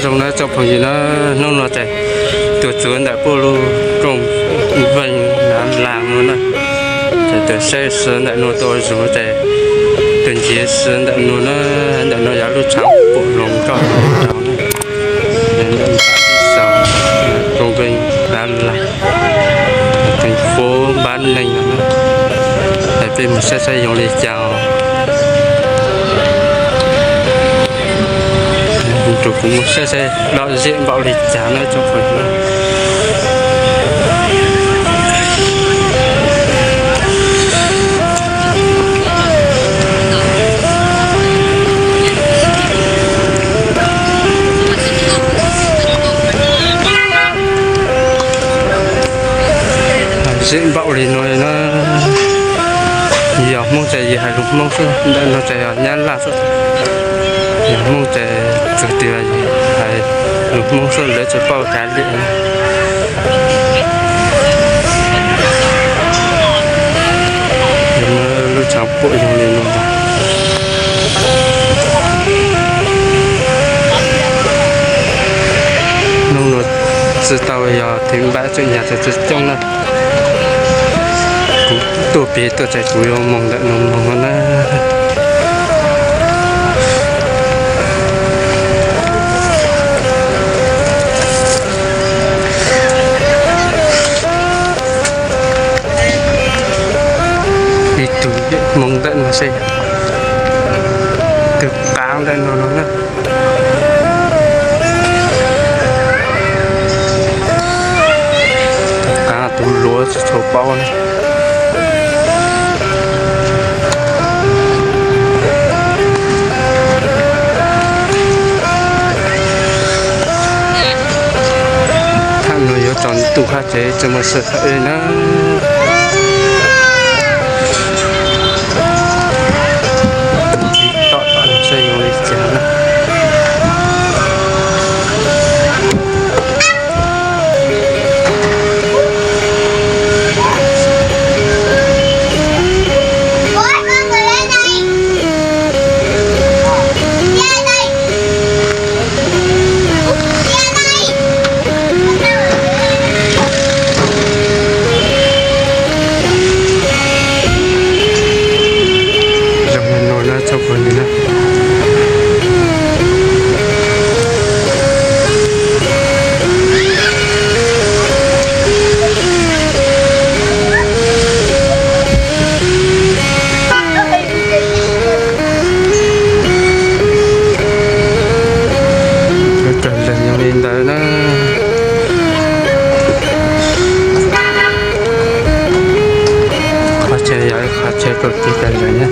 Zoo na tsoom phooj ywg na, hnub no ces tuaj txog ntawm puag lub rooj veej Nav Las no na, ces tuaj saib xwb ntawm no tau zoo ces tuaj ncig xwb ntawm no na, ntawm no yog lub tshav puam hloov nroj no na, ntawm no yog rooj veej Nav Las, thành phố Bắc Ninh no na, es peb mus saib saib zoo li cas os. Rau kuv mus saib saib lom zem npaum li cas na tsoom phooj ywg. Zem npaum li no na, yog Hmoob ces yus hais lus Hmoob xwb, ntawm no ces yog Nyab Laj xwb. Yog Hmoob ces txog tias yus hais lus Hmoob xwb lawv tsis paub kav liam. Lub tshav puam zoo li no. Hnub no tsis tau yog thib npaj tseem yog tsis coob na. Kuv tuaj pem tuaj ces kuv yuav mus ntawm no mus no na. Ib tug Hmoob ntawm no seb, tus qav ntawm no no na. Tus qav tus luav tsis tshua paub na. Thaum no yuav tsaus ntuj hab ces tsis muaj sij hawm li na. Tom tom seb zoo li cas na. Zoo li no na tsoom phooj ywg na. Lub kawg leeg zoo li ntawd na. Qhov chaw yog ib qhov chaw kawg kiag kawg leeg na.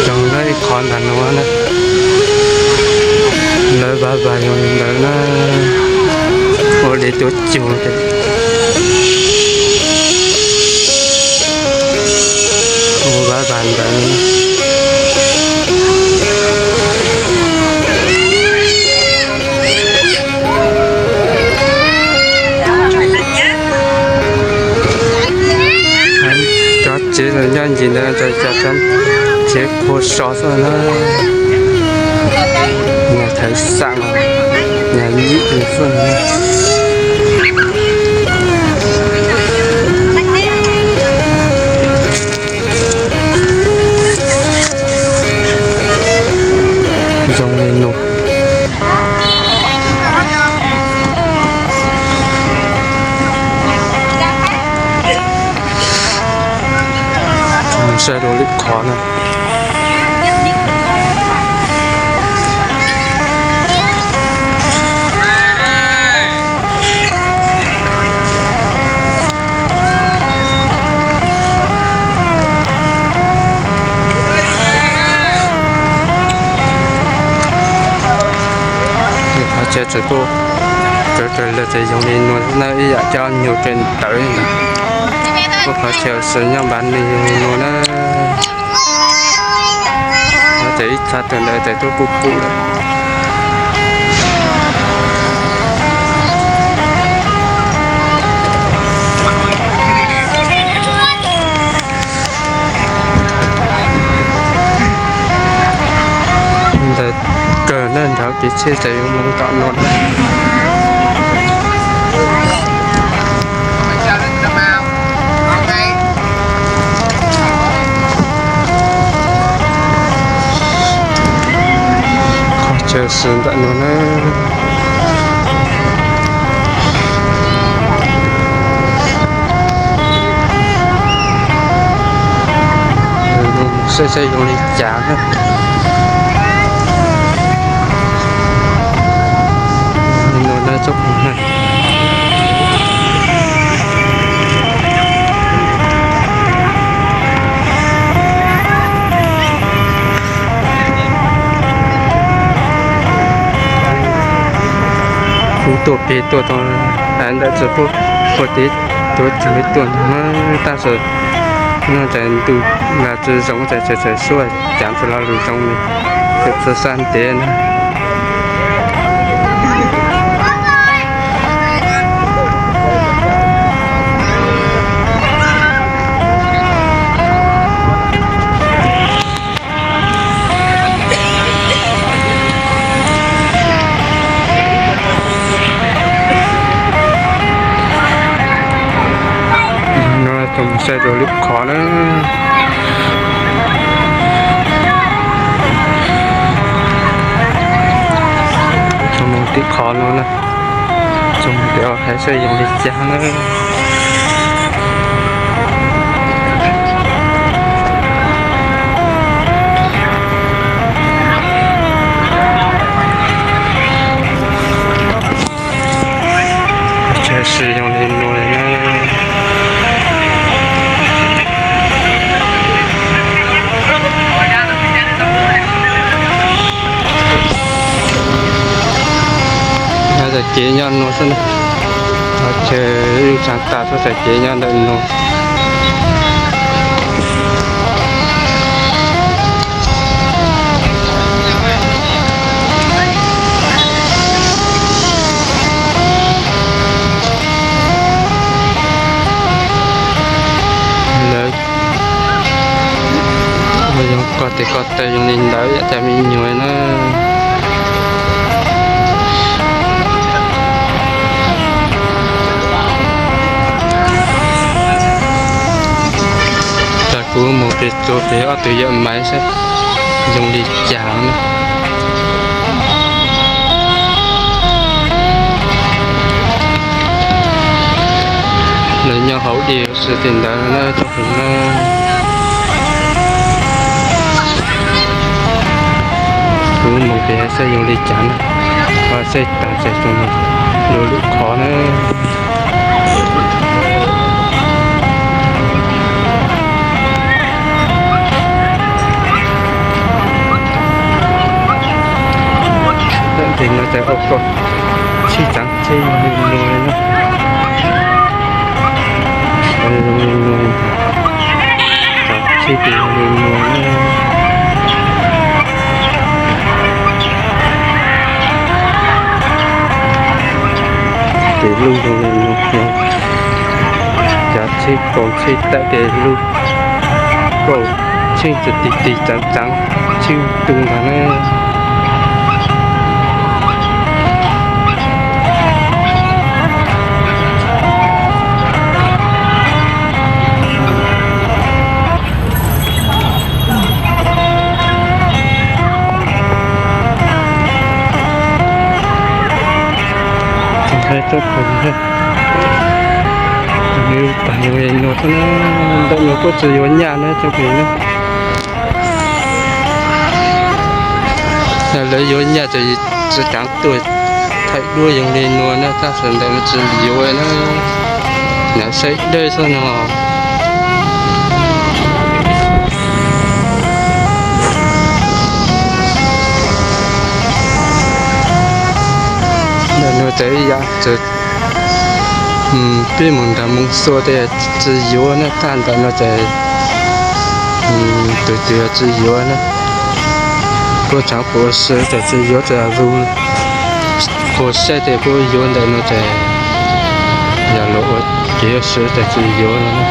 Zoo na ib qho ntag no na. Lawv vaj vaj zoo li ntawd na. Ua li tuaj cug ces ua vaj vaj ntawd. Cov tsev los nyob ncig ntawd, cov tsev qhua so xwb na. Nyuag thawv xam, nyuag yim xwb na. Zoo li no. Mus saib dua lwm qhov na. Ces txawm tuaj kawg kawg lawm ces zoo li nuav na, ib yam cov nyuag kawg ntawd. Muaj qhov chaw xwm nyob npav neeg zoo li nuav na. Ces ib txha tug ntawd ces tuaj kuj pum lawm. Ntawd kawg na, nrhav kev tsheb ces yuav mus tom no na. Qhov chaw xwm ntawm no na. Saib saib zoo li cas na. Li no na tsob phooj ywg. Kuv tuaj pem tuaj tod ntawm txug puag tid, tuaj tsis tuaj ntag, tab sis no ces ntuj los tsis zoo ces txawm suab cav txug lo lus zoo li, txawm txhua sab ntev na. No tsoom saib rau lub qhov na. Tsoom mus tim qhov no na. Tsoom mus tim hais saib zoo li cas na. Ces zoo li no na. Nyob txoj kev nyob no xwb na. Ces yeej tsav tas xwb, txoj kev nyob ntawm no. Lawv ua yoog koj tes koj taw zoo li ntawd yam cov me nyuam na. Ces kuv mus pem txug pem ob tug yawm maiv saib zoo li cas na. Lawv nyob hauv dej xwb tim ntawd na tsoom phooj ywg na. Kuv mus pem saib zoo li cas na. Saib tas ces tsoom mus dua lwm qhov na. Tam sim no ces ua koj tsheb tsav tsheb zoo li no na. Zoo li no, tsav tsheb ces zoo li no na. Ces lub zoo li no, cov tsheb kaus tsheb tawm ces lub kaus tsheb txawm tig tig tsav tsav tsheb tu ntag na. Tsoom phooj ywg, tag zoo li no xwb na, ntawm no kuj tsis yuav nyaj na tsoom phooj ywg na. Lawv yuav nyaj ces tsis kav tuaj thaij duab zoo li no na, tab sis ntawm no tsis yuav na, nyav saib dawb xwb no. No ces ib yam txawm pib mus nram Moo Xua tej tsis yuav na, tag ntawm no ces tus twg tsis yuav na, kuj tsaav puas ua si ces tsis yuav, tsis ua, puas saib tej kuj yuav ntawm no ces yog luag ua kev ua si ces tsis yuav no.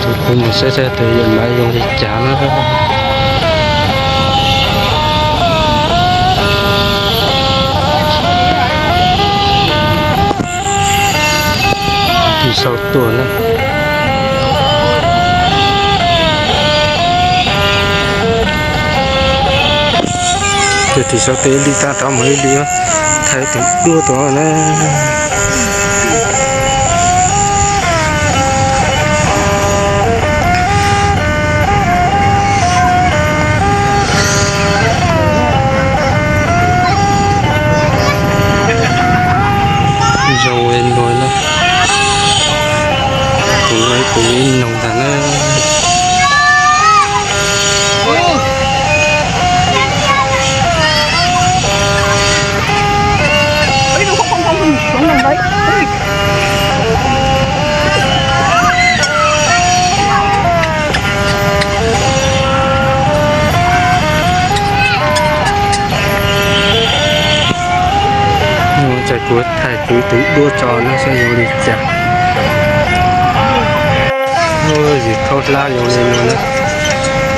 Tus kuv mus saib saib tus yawm Maiv zoo li cas na. Tus sau tuaj na. Tus sau tuaj ib li tag rov mus ib li, thaiv tus duab tuaj na. Zoo li no na, kuv ib tug ib noog ntag na. Ces kuv thaij kuv tus duab tso no saib zoo li cas. Yus thaub hlab zoo li no na,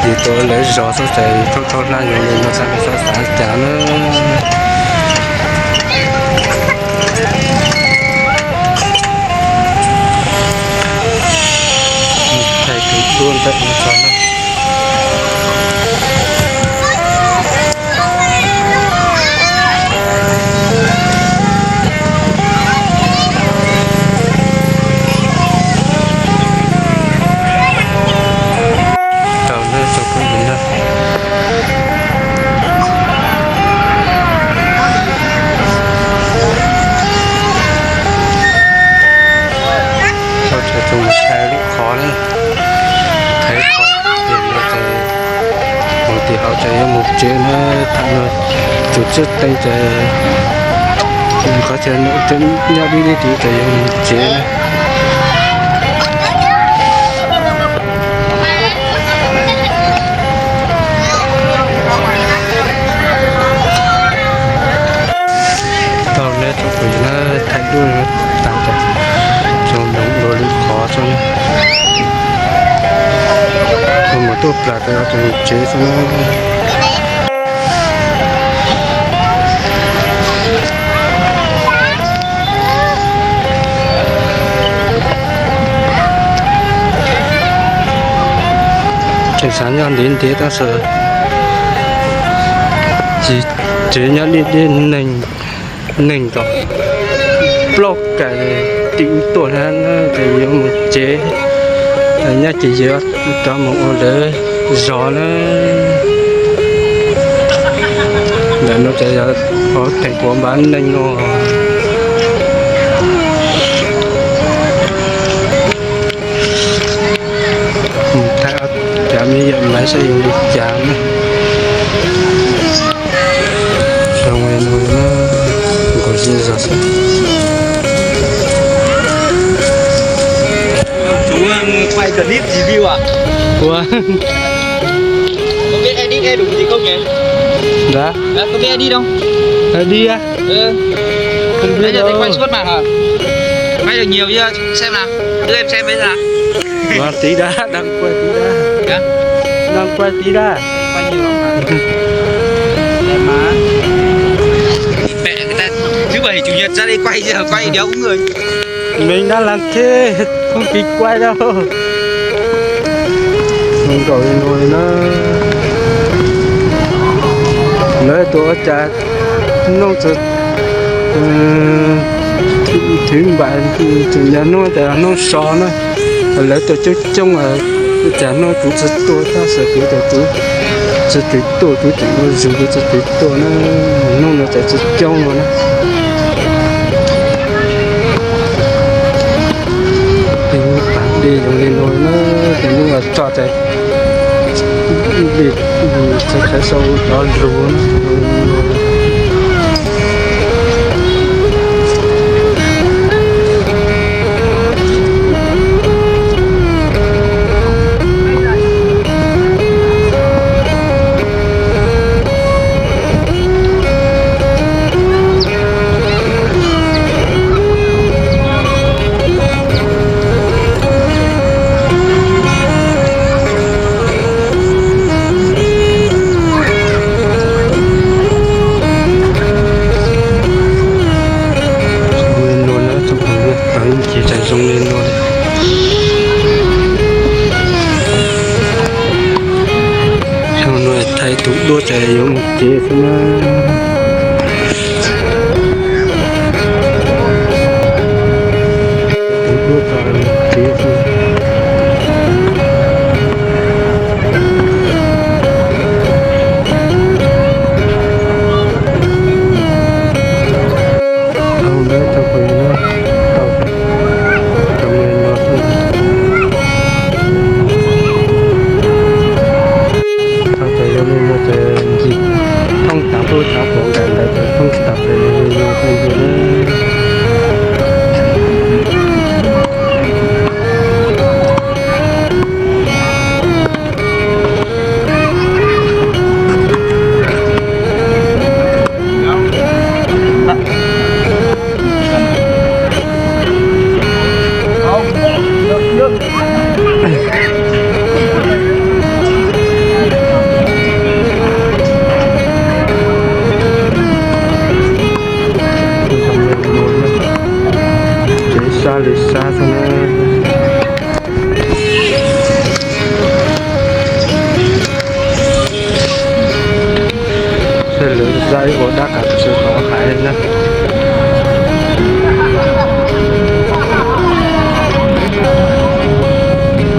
yus tuav lawv zos xwb ces yus thaub thaub hlab zoo li no xav xav cas na. Thaij tus duab ntawm no tso na. Tau na tsoom phooj ywg na, thaij lub qhov na, thaiv qhov tiag no ces mus tim hauv ces yuav mus tsev na. Thaum no tus tswb teev ces qhov chaw no nyob dib dib tid ces yuav mus tsev na. Tau na tsoom phooj ywg na, thaij duab tag ces tsoom noog dua lwm qhov xwb na. Kuv mus tuaj plas tas tsev xwb na. Tseem xav nyob ntiav ntiav tab sis tsis, tsev nyob deb deb, neeg tom plaub kais tim tuaj na, ces yuav mus tsev, nyob ces yuav rov mus ua lawv zos na. Ntawm no ces yog hauv theem puav npav neeg no. Thaij cov me yawm Maiv saib zoo li cas na. Zoo li no na, nkaus zej zog xwb. Ua, ntawd, ntawd, ntawd, ntawd. Tiv dab, đang quay tiv dab. Đang quay tiv dab. Thứ bảy chủ nhật ra đây quay, giờ quay đéo có người. Mình đang làm thế, không kịp quay đâu. Nkaus li no li na. Lawv tuaj ua cas hnub, thib npaim tseem yog hnub, hnub so na. Lawv tuaj coob coob, ua cas hnub kuv tsis tuaj, tab sis kuv tias kuv tsis kev tuaj, kuv tseem ua zug kuv tsis kev tuaj na. Hnub no tseem tsis coob no na. Tej lub pas dej zoo li no na, tej lub toj ces Txeev khaiv sau cov lus. Zoo li no na tsoom phooj ywg, tau ib ces txawm zoo li no li. Thaum no thaij tus duab txawm yuav mus tsev xwb na. Tus duab txawm mus tsev xwb. Tau ntawd tsoom phooj ywg na, tau zoo li no xwb. Thaum txawm yuav mus no ces ncig thooj tas pub tshav puam nkaus ntawd ces thooj tas pub li no xwb ntag. Tsev sab li sab xwb na. Sawv lawv zaj ib ua dab qas tsis tau hais na.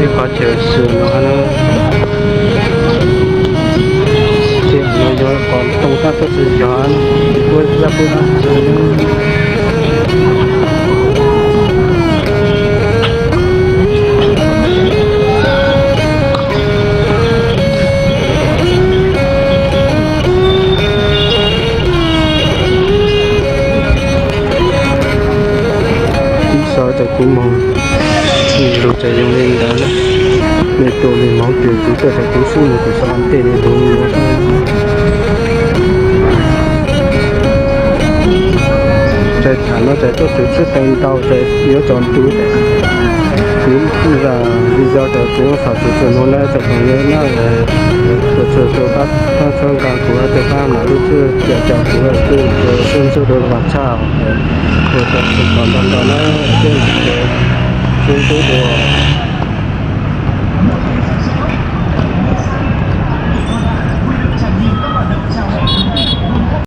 Ib qhov chaw xwm no na. Ces no yog qhov ntoo tab sis tsis yog, ua zaj pub dab qas. Ib so txawm kuv moog lug txawm zoo li ntawd na. Mej tus mej moog kws kuv txawm kuv sub nws kuv so ntej li lug no. Txawm tham no txawm tuaj txug txhib teev ntau txawm yuav tsaus ntuj txawm kuv zaj video txawm kuv xav txug txug nuav na txawm thaum no na. Txawm txug txug pab txhawb nqa kuv, txawm pab mam lub txwj cam cam kuv, txawm txug txug rua vam tshaj. Kuv txawm txug kom ntau ntau na, txhib ntub dua.